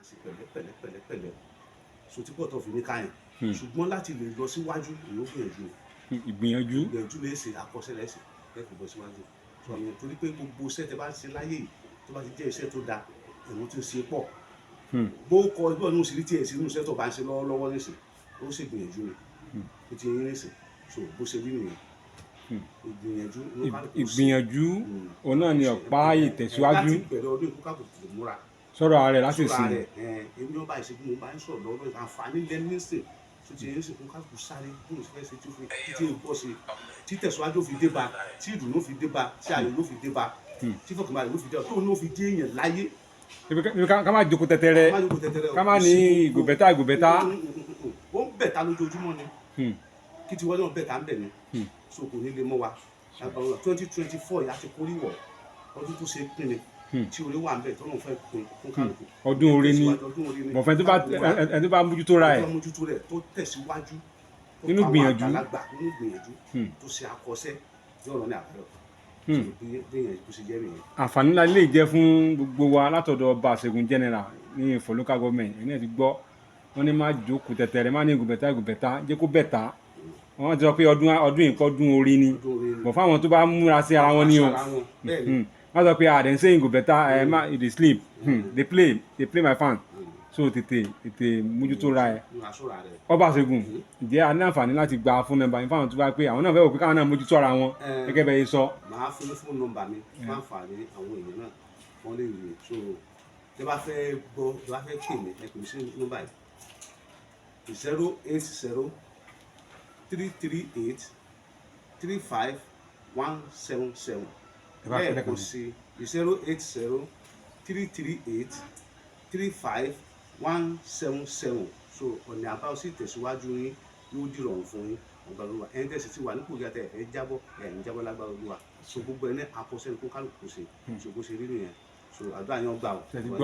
A sì pẹ̀lẹ́ pẹ̀lẹ́ pẹ̀lẹ́ pẹ̀lẹ́ so tí pọ̀ tó fi ní káyàn. Ṣùgbọ́n láti lè lọ síwájú, èyí ó gbìyànjú. Ìgbìyànjú. Ìgbìyànjú lè ṣe àkọsílẹ̀ ẹ̀sìn ẹ̀ fi bọ́ síwájú. So àwọn torí pé gbogbo iṣẹ́ tẹ bá ń ṣe láyé yìí, tó bá ti jẹ́ iṣẹ́ tó dáa, èèyàn ti ń ṣe pọ̀. Bó kọ ẹgbẹ́ ọ̀nà òsì tí ẹ̀ sí inú iṣẹ́ tó bá ń ṣe lọ́wọ́lọ́wọ́ nísìn, ó sì gbìyànjú ni. Ó ti yín nísìn, so bó ṣe rí nìyẹn. Ìgbìyànjú ló kálukú ṣe. Ìgbìyànjú òun náà ni ọ̀pá ìtẹ̀síwájú. Láti bẹ̀rẹ̀ ọdún yìí, kó kálukú tètè múra sọ̀rọ̀ ara rẹ̀ láti sọ́ra sìn. Rẹ̀ ẹ̀ èmi ọba ìṣègùn, mo bá ń sọ̀rọ̀ lọ́wọ́, àǹfààní lẹ́nísìn tó ti yẹn sìn, kó kálukú sáré bóun ṣe fẹ́ ṣe tí ó fi títí bọ́ sí, tí tẹ̀síwájú ó fi dé bá, tí ìdùnnú fi dé bá, tí ayọ̀ ló fi dé bá, tí fọkànbalẹ̀ ló fi dé bá, tóun ló fi dé èèyàn láyé. Ibi ká má jókòó tẹ́tẹ́rẹ́. Má jókòó tẹ́tẹ́rẹ́ o. Ká má ní ìgò better, ìgò better. Ó ń better lójoojúmọ́ ni. Kí tiwọ́ náà better ń bẹ̀ ni. So kò ní lè mọ́ wa. 2024 yà ti kórìí wọ̀, ọdún tó ṣe pín ni, tí orí wà ń bẹ̀ tọ́lọ́run fẹ́ pín fún kálukú. Ọdún oore ni. Ọdún oore ni. Bọ̀fẹ́ tó bá ẹni tó bá mójútó ra ẹ̀ tó mójútó rẹ̀, tó tẹ̀síwájú, tó nínú pa àwọn gbìyànjú. Àgbàlagbà nínú gbìyànjú, tó ṣe akọṣẹ́, yóò rọ ní àbáyọ. So bí yẹn bó ṣe jẹ́ nìyẹn. Àǹfààní ńlá lè jẹ́ fún gbogbo wa látọ̀dọ̀ ọba àṣegun general ní Ifọ̀ Local Government. Ẹ̀yin náà ti gbọ́, wọ́n ní má jókòó tẹ̀tẹ̀rẹ̀, má ní ìgò better, ìgò better, jẹ́ kó better. Wọ́n ti sọ pé ọdún yìí kọ́ ọdún orí ni. Ọdún oore ni. Bọ̀ fáwọn tó bá múra sí ara wọn ni o. Aṣọ ara wọn, bẹ́ẹ̀ ni. Wọ́n sọ pé, "Ah, dem say e go better." Ẹ má you dey sleep, dey play, dey play, my fan. So tètè tètè mójútó ra ẹ. Múra sóra rẹ̀. Ọba àṣegun, ǹjẹ́ a ní àǹfààní láti gba phone number yín fáwọn tó bá pé àwọn náà fẹ́ wò pé káwọn náà mójútó ara wọn gẹ́gẹ́ bẹ́ẹ̀ sọ? Màá fún ní phone number mi fún àǹfààní àwọn èèyàn náà, wọ́n lè rí. So tẹ́ bá fẹ́ gbọ́, tẹ́ bá fẹ́ pè mí, ẹ pè mí sí nọ́mbà yìí: 08033835177. Ẹ bá fẹ́ Lẹ́ẹ̀kan lẹ́ẹ̀kan sí. Sí: 08033835177. So ọ̀nà àbáwọ̀ sí ìtẹ̀síwájú yín yóò dìrọ̀rùn fún yín, ọgbà olúwa. Ẹni tẹ̀sí ti wà nípò gíga, tẹ̀ ẹ̀ jábọ́, ẹ̀ ń jábọ́ lágbára olúwa. So gbogbo ẹni àkọsẹ́ni kó kálukú ṣe. So bó ṣe rí nìyẹn. So àdúrà yẹn gbà o. Ṣé ti gbọ́?